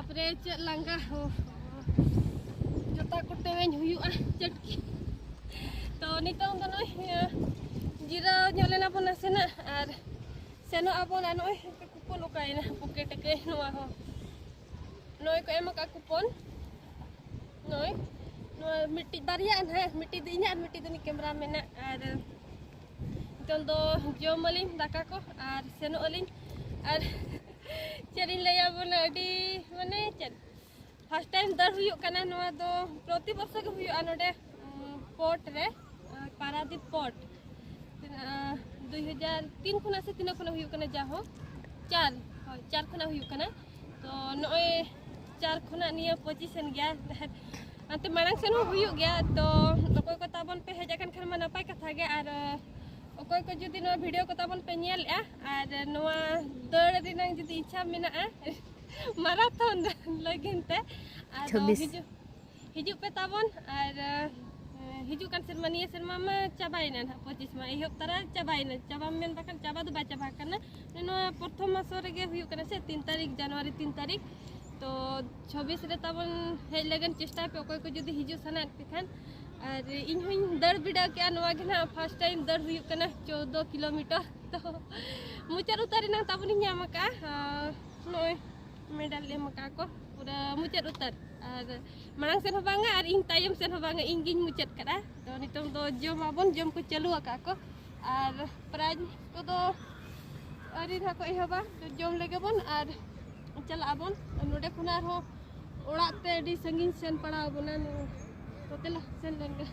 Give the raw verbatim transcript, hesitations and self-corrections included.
ᱯᱨᱮ ᱪᱮᱫ ᱞᱟᱸᱜᱟ ᱦᱚᱸ, ᱡᱚᱛᱟ ᱠᱚ ᱴᱮᱣᱮᱧ ᱦᱩᱭᱩᱜᱼᱟ ᱪᱟᱹᱴᱠᱤ᱾ ᱛᱚ ᱱᱤᱛᱚᱝ ᱫᱚ ᱱᱚᱜᱼᱚᱭ ᱤᱭᱟᱹ, ᱡᱤᱨᱟᱹᱣ ᱧᱚᱜ ᱞᱮᱱᱟ ᱵᱚᱱ ᱱᱟᱥᱮᱱᱟᱜ, ᱟᱨ ᱥᱮᱱᱚᱜ ᱟᱵᱚᱱ᱾ ᱟᱨ ᱱᱚᱜᱼᱚᱭ ᱠᱩᱯᱚᱱ ᱚᱠᱟᱭᱮᱱᱟ? ᱯᱚᱠᱮᱴ ᱟᱠᱟᱫ ᱱᱚᱣᱟ ᱦᱚᱸ, ᱱᱚᱜᱼᱚᱭ ᱠᱚ ᱮᱢ ᱟᱠᱟᱫ ᱠᱩᱯᱚᱱ᱾ ᱱᱚᱜᱼᱚᱭ ᱱᱚᱣᱟ ᱢᱤᱫᱴᱤᱡ ᱵᱟᱨᱭᱟ ᱱᱟᱦᱟᱜ, ᱢᱤᱫᱴᱤᱡ ᱫᱚ ᱤᱧᱟᱹᱜ ᱟᱨ ᱢᱤᱫᱴᱤᱡ ᱫᱚ ᱩᱱᱤ ᱠᱮᱢᱨᱟ ᱢᱮᱱᱟᱜ᱾ ᱟᱨ ᱱᱤᱛᱚᱝ ᱫᱚ ᱡᱚᱢ ᱟᱹᱞᱤᱧ ᱫᱟᱠᱟ ᱠᱚ ᱟᱨ ᱥᱮᱱᱚᱜ ᱟᱹᱞᱤᱧ᱾ ᱟᱨ ᱪᱮᱫ ᱤᱧ ᱞᱟᱹᱭᱟ ᱵᱚᱞᱮ, ᱟᱹᱰᱤ ᱢᱟᱱᱮ ᱪᱮᱫ first time ᱫᱟᱹᱲ ᱦᱩᱭᱩᱜ ᱠᱟᱱᱟ᱾ ᱱᱚᱣᱟ ᱫᱚ ᱯᱨᱚᱛᱤ ᱵᱚᱨᱥᱚ ᱜᱮ ᱦᱩᱭᱩᱜᱼᱟ ᱱᱚᱰᱮ, ᱩᱢ, ᱯᱳᱨᱴ ᱨᱮ, ᱟᱸ, ᱯᱟᱨᱟᱫᱤᱯ ᱯᱳᱨᱴ᱾ ᱛᱤᱱᱟᱹᱜ, ᱟᱸ, ᱫᱩᱭ ᱦᱟᱡᱟᱨ ᱛᱤᱱ ᱠᱷᱚᱱᱟᱜ ᱥᱮ ᱛᱤᱱᱟᱹᱜ ᱠᱷᱚᱱᱟᱜ ᱦᱩᱭᱩᱜ ᱠᱟᱱᱟ? ᱡᱟᱦᱳ ᱪᱟᱨ, ᱦᱳᱭ, ᱪᱟᱨ ᱠᱷᱚᱱᱟᱜ ᱦᱩᱭᱩᱜ ᱠᱟᱱᱟ᱾ ᱛᱚ ᱱᱚᱜᱼᱚᱭ ᱪᱟᱨ ᱠᱷᱚᱱᱟᱜ ᱱᱤᱭᱟᱹ ᱯᱚᱸᱪᱤᱥ ᱮᱱ ᱜᱮᱭᱟ᱾ ᱦᱟᱱᱛᱮ ᱢᱟᱲᱟᱝ ᱥᱮᱱ ᱦᱚᱸ ᱦᱩᱭᱩᱜ ᱜᱮᱭᱟ᱾ ᱛᱚ ᱚᱠᱚᱭ ᱠᱚ ᱛᱟᱵᱚᱱ ᱯᱮ ᱦᱮᱡ ᱟᱠᱟᱱ ᱠᱷᱟᱱ ᱢᱟ ᱱᱟᱯᱟᱭ ᱠᱟᱛᱷᱟ ᱜᱮ, ᱟᱨ ᱚᱠᱚᱭ ᱠᱚ ᱡᱩᱫᱤ ᱱᱚᱣᱟ ᱵᱷᱤᱰᱤᱭᱳ ᱠᱚ ᱛᱟᱵᱚᱱ ᱯᱮ ᱧᱮᱞᱮᱜᱼᱟ ᱟᱨ ᱱᱚᱣᱟ ᱫᱟᱹᱲ ᱨᱮᱱᱟᱜ ᱡᱩᱫᱤ ᱤᱪᱪᱷᱟ ᱢᱮᱱᱟᱜᱼᱟ, ᱢᱟᱨᱟᱛᱷᱚᱱ ᱞᱟᱹᱜᱤᱫ ᱛᱮ, ᱟᱫᱚ ᱪᱷᱚᱵᱵᱤᱥ᱾ ᱦᱤᱡᱩᱜ, ᱦᱤᱡᱩᱜ ᱯᱮ ᱛᱟᱵᱚᱱ᱾ ᱟᱨ ᱮᱸ, ᱦᱤᱡᱩᱜ ᱠᱟᱱ ᱥᱮᱨᱢᱟ, ᱱᱤᱭᱟᱹ ᱥᱮᱨᱢᱟ ᱢᱟ ᱪᱟᱵᱟᱭᱮᱱᱟ ᱱᱟᱦᱟᱜ, ᱯᱚᱸᱪᱤᱥ ᱢᱟ ᱮᱦᱚᱵ ᱛᱟᱨᱟ ᱪᱟᱵᱟᱭᱮᱱᱟ, ᱪᱟᱵᱟ ᱢᱮᱱ ᱵᱟᱠᱷᱟᱱ ᱪᱟᱵᱟ ᱫᱚ ᱵᱟᱭ ᱪᱟᱵᱟ ᱟᱠᱟᱱᱟ᱾ ᱱᱚᱣᱟ ᱯᱨᱚᱛᱷᱚᱢ ᱢᱟᱥᱚ ᱨᱮᱜᱮ ᱦᱩᱭᱩᱜ ᱠᱟᱱᱟ ᱥᱮ, ᱛᱤᱱ ᱛᱟᱹᱨᱤᱠᱷ, ᱡᱟᱱᱩᱣᱟᱨᱤ ᱛᱤᱱ ᱛᱟᱹᱨᱤᱠᱷ᱾ ᱛᱚ ᱪᱷᱚᱵᱵᱤᱥ ᱨᱮ ᱛᱟᱵᱚᱱ ᱦᱮᱡ ᱞᱟᱹᱜᱤᱫ ᱪᱮᱥᱴᱟᱭ ᱯᱮ, ᱚᱠᱚᱭ ᱠᱚ ᱡᱩᱫᱤ ᱦᱤᱡᱩᱜ ᱥᱟᱱᱟᱭᱮᱫ ᱯᱮ ᱠᱷᱟᱱ᱾ ᱟᱨ ᱤᱧ ᱦᱚᱧ ᱫᱟᱹᱲ ᱵᱤᱰᱟᱹᱣ ᱠᱮᱜᱼᱟ, ᱱᱚᱣᱟ ᱜᱮ ᱱᱟᱦᱟᱜ first time ᱫᱟᱹᱲ ᱦᱩᱭᱩᱜ ᱠᱟᱱᱟ, ᱪᱳᱫᱽᱫᱳ ᱠᱤᱞᱳᱢᱤᱴᱟᱨ᱾ ᱛᱚ ᱢᱩᱪᱟᱹᱫ ᱩᱛᱟᱹᱨ ᱮᱱᱟᱝ ᱛᱟᱵᱚᱱᱤᱧ ᱧᱟᱢ ᱟᱠᱟᱫᱼᱟ᱾ ᱟᱨ ᱱᱚᱜᱼᱚᱭ ᱢᱮᱰᱟᱞ ᱮᱢ ᱟᱠᱟᱫ ᱠᱚ ᱯᱩᱨᱟᱹ ᱢᱩᱪᱟᱹᱫ ᱩᱛᱟᱹᱨ, ᱟᱨ ᱢᱟᱲᱟᱝ ᱥᱮᱫ ᱦᱚᱸ ᱵᱟᱝᱟ ᱟᱨ ᱤᱧ ᱛᱟᱭᱚᱢ ᱥᱮᱫ ᱦᱚᱸ ᱵᱟᱝᱟ, ᱤᱧ ᱜᱤᱧ ᱢᱩᱪᱟᱹᱫ ᱠᱟᱫᱟ᱾ ᱛᱚ ᱱᱤᱛᱚᱝ ᱫᱚ ᱡᱚᱢ ᱟᱵᱚᱱ, ᱡᱚᱢ ᱠᱚ ᱪᱟᱹᱞᱩ ᱟᱠᱟᱫ ᱠᱚ, ᱟᱨ ᱯᱨᱟᱭᱤᱡᱽ ᱠᱚᱫᱚ ᱟᱹᱣᱨᱤ ᱱᱟᱦᱟᱜ ᱠᱚ ᱮᱦᱚᱵᱟ᱾ ᱛᱚ ᱡᱚᱢ ᱞᱮᱜᱮ ᱵᱚᱱ ᱟᱨ ᱪᱟᱞᱟᱜ ᱟᱵᱚᱱ᱾ ᱱᱚᱰᱮ ᱠᱷᱚᱱᱟᱜ ᱟᱨᱦᱚᱸ ᱚᱲᱟᱜ ᱛᱮ ᱟᱹᱰᱤ ᱥᱟᱺᱜᱤᱧ ᱥᱮᱱ ᱯᱟᱲᱟᱣ ᱟᱵᱚᱱᱟ᱾ ᱛᱚ ᱫᱮᱞᱟ ᱥᱮᱱ ᱞᱮᱱ ᱜᱮ᱾